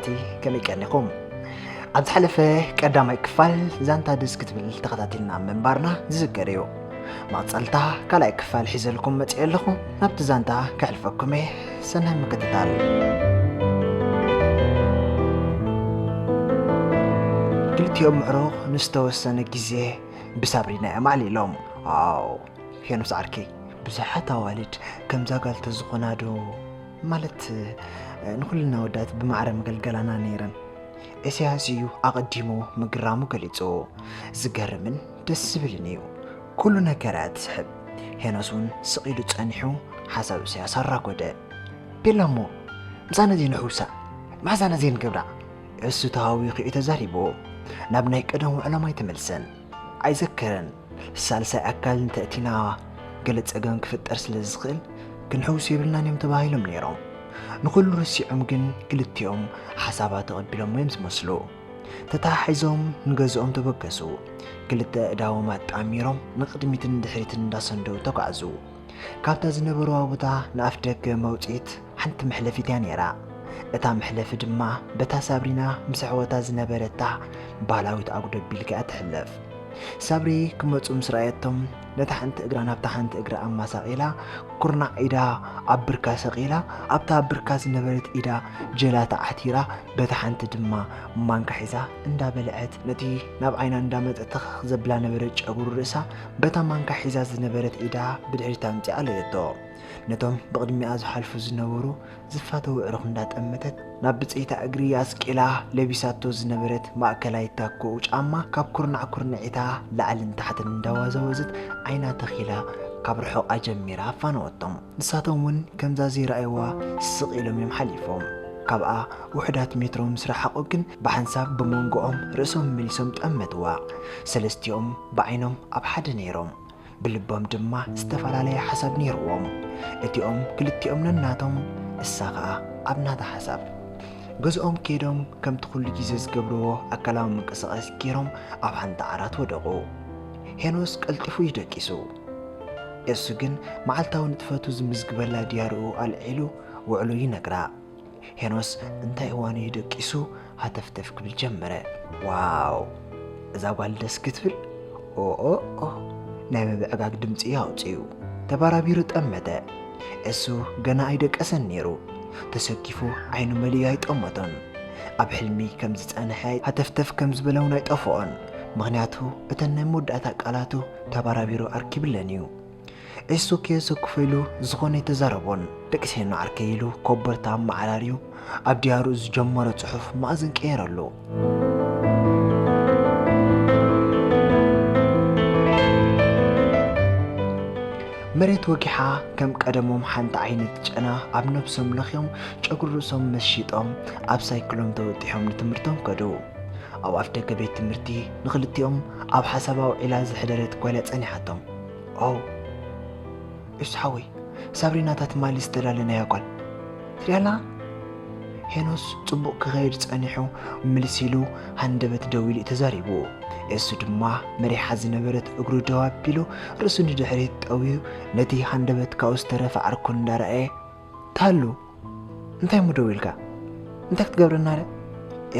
ተኸታተልቲ ከመይ ቀኒኹም? ኣብ ዝሓለፈ ቀዳማይ ክፋል ዛንታ ደስ ክትብል ተኸታቲልና ምንባርና ዝዝከር እዩ። መቐጸልታ ካልኣይ ክፋል ሒዘልኩም መጺአ ኣለኹ። ናብቲ ዛንታ ከሕልፈኩም እየ። ሰናይ ምክትታል። ክልቲኦም ምዕሩኽ ንዝተወሰነ ግዜ ብሳብሪና እዮም ኣዕሊሎም። ኣው፣ ሄኖስ ዓርከይ፣ ብዙሓት ኣዋልድ ከምዛ ጋል ተዝኾና ዶ? ማለት፣ ንኹልና ወዳት ብማዕረ መገልገላና ነይረን። ኤስያስ እዩ ኣቐዲሙ ምግራሙ ገሊጹ። ዝገርምን ደስ ዝብልን እዩ። ኩሉ ነገር እያ ትስሕብ። ሄኖስ እውን ስቕ ኢሉ ጸኒሑ ሓሳብ ኢሳያስ ኣራጎደ። ቤላ እሞ፣ ምሳና ዘይንሕውሳ፣ መሓዛና ዘይንገብራ? እሱ ተሃዊኹ እዩ ተዛሪቡ። ናብ ናይ ቀደም ውዕሎም ኣይተመልሰን። ኣይዘከረን። ሳልሳይ ኣካል እንተእቲና ገለ ጸገም ክፍጠር ስለ ዝኽእል ክንሕውስ የብልናን እዮም ተባሂሎም ነይሮም። ንኹሉ ረሲዖም ግን ክልቲኦም ሓሳባ ተቐቢሎሞ እዮም ዝመስሉ። ተተሓሒዞም ንገዝኦም ተበገሱ። ክልተ ኣእዳዎም ኣጣሚሮም ንቕድሚትን ንድሕሪትን እንዳሰንደው ተጓዕዙ። ካብታ ዝነበርዋ ቦታ ንኣፍ ደገ መውጽኢት ሓንቲ መሕለፊት እያ ነይራ። እታ መሕለፊ ድማ በታ ሳብሪና ምስ ኣሕዋታ ዝነበረታ ባህላዊት ኣጉዶ ኣቢልካ እያ ትሕለፍ። ሳብሪ ክመጹ ምስ ረኣየቶም ነታ ሓንቲ እግራ ናብታ ሓንቲ እግራ ኣማሳቒላ ኩርናዕ ኢዳ ኣብ ብርካ ሰቒላ ኣብታ ኣብ ብርካ ዝነበረት ኢዳ ጀላታ ዓቲራ በታ ሓንቲ ድማ ማንካ ሒዛ እንዳበልዐት ነቲ ናብ ዓይና እንዳመጸ ተኸኽ ዘብላ ነበረ ጨጉሪ ርእሳ በታ ማንካ ሒዛ ዝነበረት ኢዳ ብድሕሪት ኣምጺኣ ኣለየቶ። ነቶም ብቕድሚኣ ዝሓልፉ ዝነበሩ ዝፋተው ኣዕሩኽ እንዳጠመተት ናብ ብጽይታ እግሪ ኣስቂላ ለቢሳቶ ዝነበረት ማእከላይ ታኮኡ ጫማ ካብ ኩርናዕ ኩርንዒታ ላዕልን ታሕትን እንዳወዛወዘት ዓይና ተኺላ ካብ ርሑቓ ጀሚራ ኣፋነወቶም። ንሳቶም እውን ከምዛ ዘይረኣይዋ ስቕ ኢሎም እዮም ሓሊፎም። ካብኣ ውሑዳት ሜትሮ ምስ ረሓቑ ግን ብሓንሳብ ብመንጎኦም ርእሶም መሊሶም ጠመትዋ። ሰለስቲኦም ብዓይኖም ኣብ ሓደ ነይሮም። ብልቦም ድማ ዝተፈላለየ ሓሳብ ነይርዎም። እቲኦም ክልቲኦም ነናቶም፣ እሳ ኸኣ ኣብ ናታ ሓሳብ። ገዝኦም ከይዶም ከምቲ ኩሉ ግዜ ዝገብርዎ ኣካላዊ ምንቅስቓስ ገይሮም ኣብ ሓንቲ ዓራት ወደቑ። ሄኖስ ቀልጢፉ እዩ ደቂሱ። እሱ ግን መዓልታዊ ንጥፈቱ ዝምዝግበላ ድያርኡ ኣልዒሉ ውዕሉ ይነግራ። ሄኖስ እንታይ እዋን እዩ ደቂሱ ሃተፍተፍ ክብል ጀመረ። ዋው! እዛ ጓል ደስ ክትብል! ኦኦኦ! ናይ ምብዕጋግ ድምጺ እዩ ኣውጺኡ። ተባራቢሩ ጠመተ። እሱ ገና ኣይደቀሰን ነይሩ። ተሰኪፉ ዓይኑ መሊኡ ኣይጠመቶን። ኣብ ሕልሚ ከም ዝጸንሐ ሃተፍተፍ ከም ዝበለ እውን ኣይጠፍኦን። ምኽንያቱ እተን ናይ መወዳእታ ቃላቱ ተባራቢሩ ኣርኪብለን እዩ። ኤሱ ከየሰክፎ ኢሉ ዝኾነ ኣይተዛረቦን። ደቂ ሴኖ ዓርከይ ኢሉ ኮበርታ ኣመዓራርዩ ኣብ ድያሩ ዝጀመሮ ጽሑፍ መኣዝን ቀየረሉ። መሬት ወጊሓ ከም ቀደሞም ሓንቲ ዓይነት ጨና ኣብ ነብሶም ለኽዮም ጨጉሪ ርእሶም መሲጦም ኣብ ሳይክሎም ተወጢሖም ንትምህርቶም ከዱ። ኣብ ኣፍደገ ቤት ትምህርቲ ንኽልቲኦም ኣብ ሓሳብ ኣውዒላ ዝሕደረት ጓል እያ ጸኒሓቶም። ኦው! እሱ ሓወይ፣ ሳብሪና እታ ትማሊ ዝተላለናያ ጓል ትሪኣ ኣለኻ? ሄኖስ ጽቡቕ ክኸይድ ጸኒሑ ምልስ ኢሉ ሃንደበት ደው ኢሉ እዩ ተዛሪቡ። እሱ ድማ መሪሓ ዝነበረት እግሩ ደው ኣቢሉ ርእሱ ንድሕሪት ጠውዩ ነቲ ሃንደበት ካብኡ ዝተረፈ ዓርኩ እንዳረኣየ፣ ታሉ፣ እንታይ እሞ ደው ኢልካ? እንታይ ክትገብረና ደ?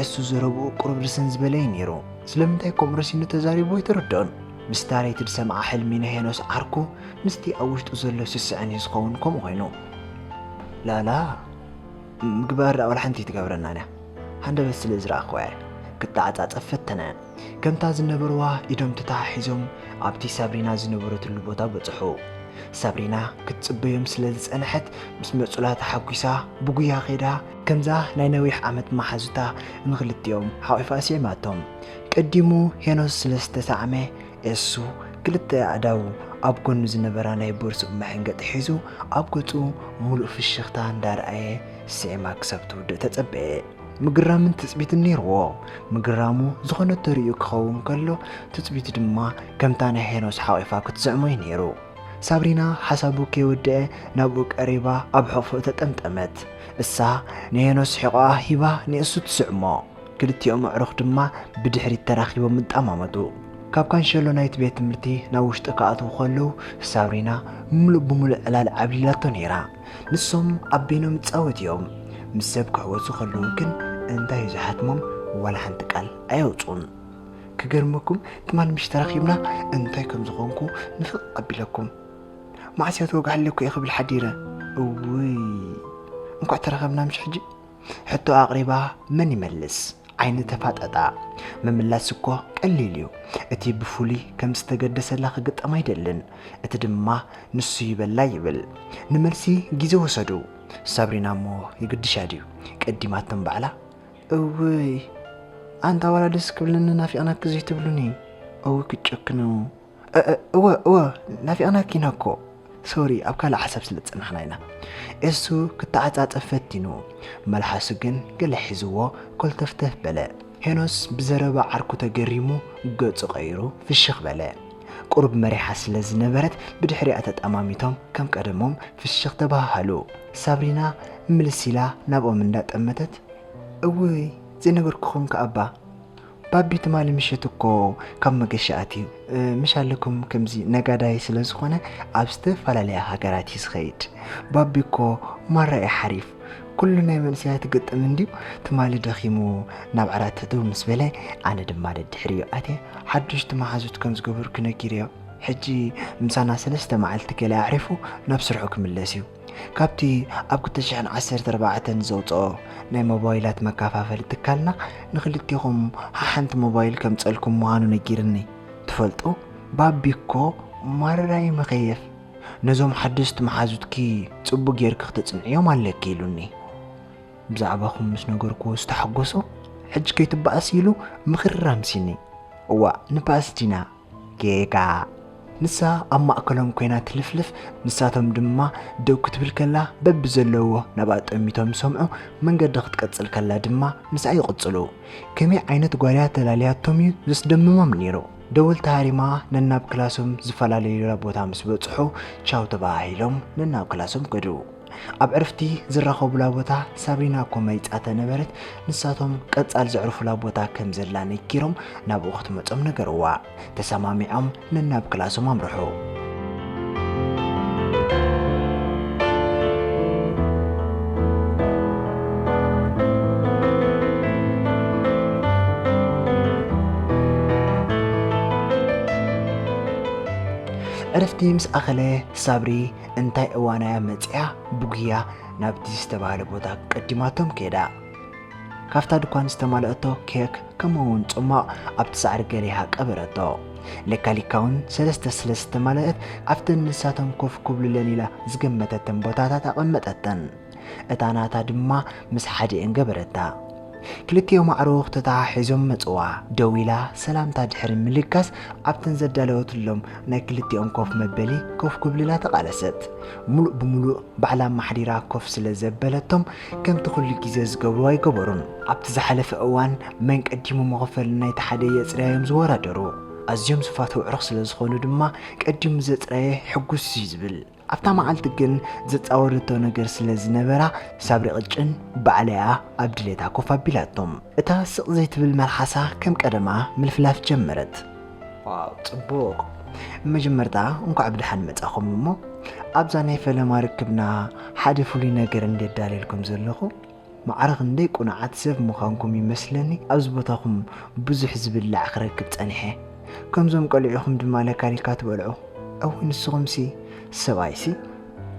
ኤሱ ዘረብኡ ቁሩብ ርስን ዝበለ እዩ ነይሩ። ስለምንታይ ከምኡ ረሲኑ ተዛሪቡ ኣይተረድኦን። ምስታ ለይቲ ዝሰምዓ ሕልሚ ናይ ሄኖስ ዓርኩ ምስቲ ኣብ ውሽጡ ዘሎ ስስዐን እዩ ዝኸውን ከምኡ ኮይኑ። ላላ፣ ምግባር ደኣ ዋላ ሓንቲ ኣይትገብረናን እያ። ሃንደበት ስለ ዝረኣኽዋ እየ። ክተዓጻጸፍ ፈተነ። ከምታ ዝነበርዋ ኢዶም ተተሓሒዞም ኣብቲ ሳብሪና ዝነበረትሉ ቦታ በጽሑ። ሳብሪና ክትጽበዮም ስለ ዝጸንሐት ምስ መጹላ ተሓጒሳ ብጉያ ከይዳ ከምዛ ናይ ነዊሕ ዓመት መሓዙታ ንኽልቲኦም ሓቒፋ ስዒማቶም። ቀዲሙ ሄኖስ ስለ ዝተሳዕመ ኤሱ ክልተ ኣእዳዉ ኣብ ጎኑ ዝነበራ ናይ ቦርስኡ መሐንገጢ ሒዙ ኣብ ገጹ ምሉእ ፍሽኽታ እንዳረኣየ ስዒማ ክሳብ ትውድእ ተጸበየ። ምግራምን ትጽቢትን ነይርዎ። ምግራሙ ዝኾነ ተርእዩ ክኸውን ከሎ ትጽቢቱ ድማ ከምታ ናይ ሄኖስ ሓቒፋ ክትስዕሞ እዩ ነይሩ። ሳብሪና ሓሳቡ ከይወደአ ናብኡ ቀሪባ ኣብ ሕቑፎ ተጠምጠመት። እሳ ንሄኖስ ሕቖኣ ሂባ ንእሱ ትስዕሞ። ክልቲኦም ኣዕሩኽ ድማ ብድሕሪት ተራኺቦም እጠማመቱ። ካብ ካንሸሎ ናይቲ ቤት ትምህርቲ ናብ ውሽጢ ክኣትዉ ከለዉ ሳብሪና ምሉእ ብምሉእ ዕላል ዓብሊላቶ ነይራ። ንሶም ኣብ በይኖም ይጻወቱ እዮም። ምስ ሰብ ክሕወሱ ከለዉ ግን እንታይ እዩ ዝሓትሞም? ዋላ ሓንቲ ቃል ኣየውፅኡን። ክገርመኩም፣ ትማል ምሽ ተራኺብና እንታይ ከም ዝኾንኩ ንፍቕ ኣቢለኩም። መዓስ እያ ተወግሓለኩ እየ ክብል ሓዲረ። እውይ፣ እንኳዕ ተራኸብና ምሽ ሕጂ። ሕቶ ኣቕሪባ መን ይመልስ? ዓይኒ ተፋጠጣ። ምምላስ እኮ ቀሊል እዩ። እቲ ብፍሉይ ከም ዝተገደሰላ ክግጠም ኣይደልን። እቲ ድማ ንሱ ይበላ ይብል። ንመልሲ ግዜ ወሰዱ። ሳብሪና እሞ ይግድሻ ድዩ? ቀዲማቶም ባዕላ። እውይ፣ ኣንታ ዋላ ደስ ክብለኒ ናፊቕናኪ ዘይትብሉኒ? እው ክጨክኑ። እ-፣ እ-፣ እወ፣ እወ፣ ናፊቕናኪ ኢና እኮ። ሶሪ፣ ኣብ ካልእ ሓሳብ ስለ ዝጸናሕና ኢና። ኤሱ ክተዓጻጸፍ ፈቲኑ። መልሓሱ ግን ገለ ሒዝዎ ኮልተፍተፍ በለ። ሄኖስ ብዘረባ ዓርኩ ተገሪሙ ገጹ ቀይሩ ፍሽኽ በለ። ቁሩብ መሪሓ ስለ ዝነበረት ብድሕሪኣ ተጠማሚቶም ከም ቀደሞም ፍሽኽ ተበሃሃሉ። ሳብሪና ምልስ ኢላ ናብኦም እንዳጠመተት፣ እውይ፣ ዘይነገርኩኹም ከኣባ። ባቢ ትማሊ ምሸት እኮ ካብ መገሻ ኣትዩ፣ እ፣ ምሽ ኣለኩም ከምዚ ነጋዳይ ስለ ዝኾነ ኣብ ዝተፈላለያ ሃገራት እዩ ዝኸይድ። ባቢ እኮ ማራ እዩ ሓሪፍ። ኩሉ ናይ መንእሰያት ግጥም እንድዩ። ትማሊ ደኺሙ ናብ ዓራት ትው ምስ በለ፣ ኣነ ድማ ደድሕሪኡ ኣትየ ሓደሽቲ መሓዙት ከም ዝገበርኩ ነጊረዮ። ሕጂ ምሳና ሰለስተ መዓልቲ ገለ ኣዕሪፉ ናብ ስርሑ ክምለስ እዩ። ካብቲ ኣብ ክልተ ሽሕን ዓሰርተ ኣርባዕተን ዘውጽኦ ናይ ሞባይላት መካፋፈሊ ትካልና ንክልቴኹም ሓሓንቲ ሞባይል ከምጸልኩም ምዃኑ ነጊርኒ። ትፈልጡ፣ ባቢ እኮ ማራ እዩ መኸየፍ። ነዞም ሓደስቲ መሓዙትኪ ጽቡቕ ጌርኪ ክተጽንዕዮም ኣለኪ ኢሉኒ። ብዛዕባኹም ምስ ነገርኩዎ ዝተሓጎሶ፣ ሕጂ ከይትበኣስ ኢሉ ምኽርራም ሲኒ። እዋእ፣ ንበኣስ ዲና። ጌጋ። ንሳ ኣብ ማእከሎም ኮይና ትልፍልፍ፣ ንሳቶም ድማ ደው ክትብል ከላ በብዘለውዎ ናብኣ ጠሚቶም ይሰምዑ። መንገዲ ክትቀጽል ከላ ድማ ምስኣ ይቕጽሉ። ከመይ ዓይነት ጓል እያ ተላልያቶም እዩ ዘስደምሞም ነይሩ። ደወል ተሃሪማ ነናብ ክላሶም ዝፈላለዩላ ቦታ ምስ በጽሑ ቻው ተበሃሂሎም ነናብ ክላሶም ከዱ። ኣብ ዕርፍቲ ዝራኸቡላ ቦታ ሳብሪና እኮ መሪጻ ተነበረት። ንሳቶም ቀጻል ዘዕርፉላ ቦታ ከም ዘላ ነጊሮም ናብኡ ክትመጾም ነገርዋ። ተሰማሚዖም ነናብ ክላሶም ኣምርሑ። ዕርፍቲ ምስ ኣኸለ ሳብሪ እንታይ እዋናያ መጺኣ ብጉያ ናብቲ ዝተባህለ ቦታ ቀዲማቶም ከይዳ። ካብታ ድኳን ዝተማልአቶ ኬክ ከምኡውን ጽሟቕ ኣብቲ ሳዕሪ ገሊሃ ቀበረቶ። ለካሊካ እውን ሰለስተ ስለ ዝተማልአት ኣብተን ንሳቶም ኮፍ ክብሉለን ኢላ ዝገመተተን ቦታታት ኣቐመጠተን። እታ ናታ ድማ ምስ ሓዲአን ገበረታ። ክልቲኦም ኣዕሩኽ ተተሓሒዞም መጽዋ። ደው ኢላ ሰላምታ ድሕሪ ምልጋስ ኣብተን ዘዳለወትሎም ናይ ክልቲኦም ኮፍ መበሊ ኮፍ ክብልላ ተቓለሰት። ሙሉእ ብሙሉእ ባዕላ ኣማሓዲራ ኮፍ ስለ ዘበለቶም፣ ከምቲ ኩሉ ግዜ ዝገብርዎ ኣይገበሩን። ኣብቲ ዝሓለፈ እዋን መን ቀዲሙ መኸፈሊ ናይቲ ሓደ የጽርያ እዮም ዝወዳደሩ። ኣዝዮም ዝፋተው ኣዕሩኽ ስለ ዝኾኑ ድማ፣ ቀዲሙ ዘጽረየ ሕጉስ እዩ ዝብል። ኣብታ መዓልቲ ግን ዘጻወደቶ ነገር ስለ ዝነበራ፣ ሳብሪ ቅጭን ባዕለያ ኣብ ድሌታ ኮፍ ኣቢላቶም። እታ ስቕ ዘይትብል መልሓሳ ከም ቀደማ ምልፍላፍ ጀመረት። ዋው፣ ጽቡቕ። መጀመርታ እንኳዕ ብደሓን መጻኹም እሞ፣ ኣብዛ ናይ ፈለማ ርክብና ሓደ ፍሉይ ነገር እንድየ ኣዳልየልኩም ዘለኹ። ማዕረ ክንደይ ቁኑዓት ሰብ ምዃንኩም ይመስለኒ። ኣብዚ ቦታኹም ብዙሕ ዝብላዕ ክረክብ ጸኒሐ። ከምዞም ቆልዑኹም ድማ ለካሊካ ትበልዑ። እወ፣ ንስኹምሲ ሰብኣይሲ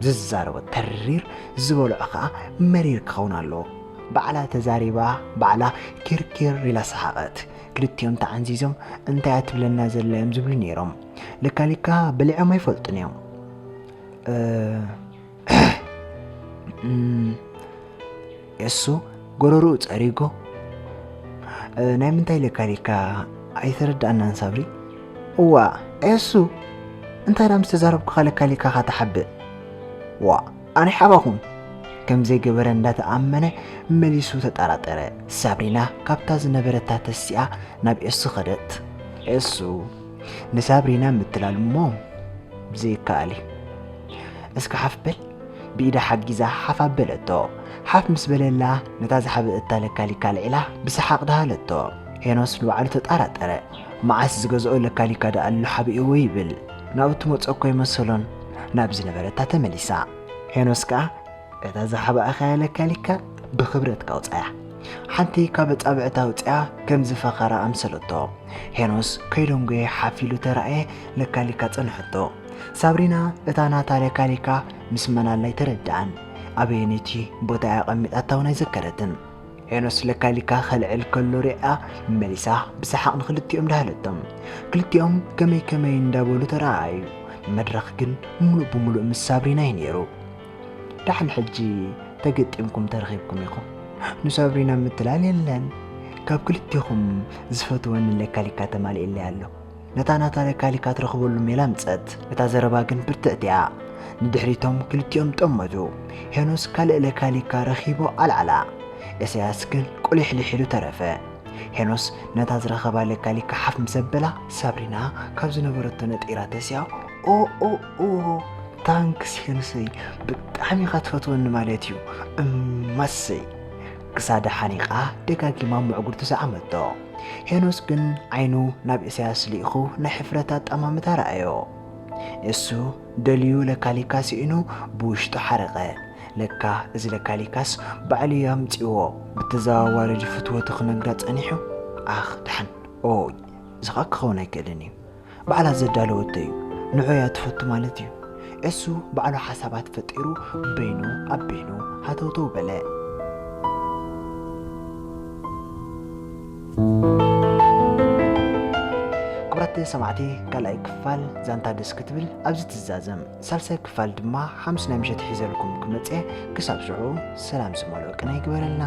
ዝዛረቦ ተሪር፣ ዝበልዖ ኸኣ መሪር ክኸውን ኣለዎ። ባዕላ ተዛሪባ፣ ባዕላ ኪርኪር ኢላ ሰሓቐት። ክልቲኦም ተዓንዚዞም፣ እንታይ እያ ትብለና ዘላ እዮም ዝብሉ ነይሮም። ለካሊካ በሊዖም ኣይፈልጡን እዮም። እ፣ እም፣ እሱ ጎረርኡ ጸሪጉ፣ "እ፣ ናይ ምንታይ ለካሊካ ኣይተረድኣናን ሳብሪ?" "እዋ፣ እሱ እንታይ ደኣ ምስ ተዛረብኩኻ ለካሊካኻ ትሓብእ?" "ዋ፣ ኣነ ሓባኹም?" ከም ዘይገበረ እንዳተኣመነ መሊሱ ተጠራጠረ። ሳብሪና ካብታ ዝነበረታ ተሲኣ ናብ ኤሱ ኸደት። ኤሱ ንሳብሪና ምትላል እሞ ዘይከኣል እዩ። "እስከ ሓፍ በል?" ብኢዳ ሓጊዛ ሓፍ ኣበለቶ። ሓፍ ምስ በለላ፣ ነታ ዝሓበእታ ለካሊካ ኣልዒላ ብሰሓቕ ደሃለቶ። ሄኖስ ንባዕሉ ተጠራጠረ። መዓስ ዝገዝኦ ለካሊካ ደኣ ኣሎ ሓቢእዎ ይብል። ናብኡ ትመጾ እኮ ኣይመሰሎን። ናብ ዝነበረታ ተመሊሳ። ሄኖስ ከኣ፣ "እታ ዝሓባእኻያ ለካሊካ ብኽብረትካ ኣውጻያ። ሓንቲ ካብ ኣጻብዕታ ኣውጺኣ ከም ዝፈኸራ ኣምሰለቶ። ሄኖስ ከይደንጎየ ሓፍ ኢሉ ተራእየ፣ ለካሊካ ጸንሐቶ። ሳብሪና እታ ናታ ለካሊካ ምስ መን ኣላ ኣይተረድኣን። ኣበየነይቲ ቦታ እያ ኣቐሚጣታ እውን ኣይዘከረትን። ሄኖስ ለካሊካ ከልዕል ከሎ ሪኣ መሊሳ ብሰሓቕ ንክልቲኦም ዳህለቶም። ክልቲኦም ከመይ ከመይ እንዳበሉ ተረኣኣዩ። መድረኽ ግን ምሉእ ብምሉእ ምስ ሳብሪና እዩ ነይሩ። ደሓን ሕጂ ተገጢምኩም ተረኺብኩም ኢኹም። ንሳብሪና ምትላል የለን። ካብ ክልቲኹም ዝፈትወኒ ለካሊካ ተማሊእለይ ኣሎ። ነታ ናታ ለካሊካ ትረኽበሉ ሜላ ኣምጸት። እታ ዘረባ ግን ብርትዕቲ እያ። ንድሕሪቶም ክልቲኦም ጠመቱ። ሄኖስ ካልእ ለካሊካ ረኺቡ ኣልዓላ። ኢሳያስ ግን ቁሊሕሊሕ ኢሉ ተረፈ። ሄኖስ ነታ ዝረኸባ ለካሊካ ሓፍ ምስ ኣበላ፣ ሳብሪና ካብ ዝነበረቶ ነጢራ ተሲኣ፣ "ኦ፣ ኦ፣ ኦ፣ ታንክስ ሄኖሰይ፣ ብጣዕሚ ኢኻ ትፈትወኒ ማለት እዩ፣ እማሰይ!" ክሳዳ ሓኒቓ ደጋጊማ ምዕጉርቱ ሰዓመቶ። ሄኖስ ግን ዓይኑ ናብ ኢሳያስ ልኢኹ ናይ ሕፍረት ኣጠማምታ ረኣዮ። እሱ ደልዩ ለካሊካ ስኢኑ ብውሽጡ ሓረቐ። ለካ እዚ ለካሊካስ ባዕሉ እዩ ኣምጺእዎ። ብተዘዋዋሪ ድፍትወቱ ክነግራ ጸኒሑ። ኣኽ ደሓን፣ ኦይ፣ እዚ ኸኣ ክኸውን ኣይክእልን እዩ። ባዕላ ዘዳለወቶ እዩ። ንዑ እያ ትፈቱ ማለት እዩ። እሱ ባዕሉ ሓሳባት ፈጢሩ በይኑ ኣብ በይኑ ሃተውተው በለ። ክቡራት ሰማዕቲ፣ ካልኣይ ክፋል ዛንታ ደስ ክትብል ኣብዚ ትዛዘም። ሳልሳይ ክፋል ድማ ሓሙስ ናይ ምሸት ሒዘልኩም ክመጽእ። ክሳብ ሽዑ ሰላም ዝመልኦ ቅነ ይግበረልና።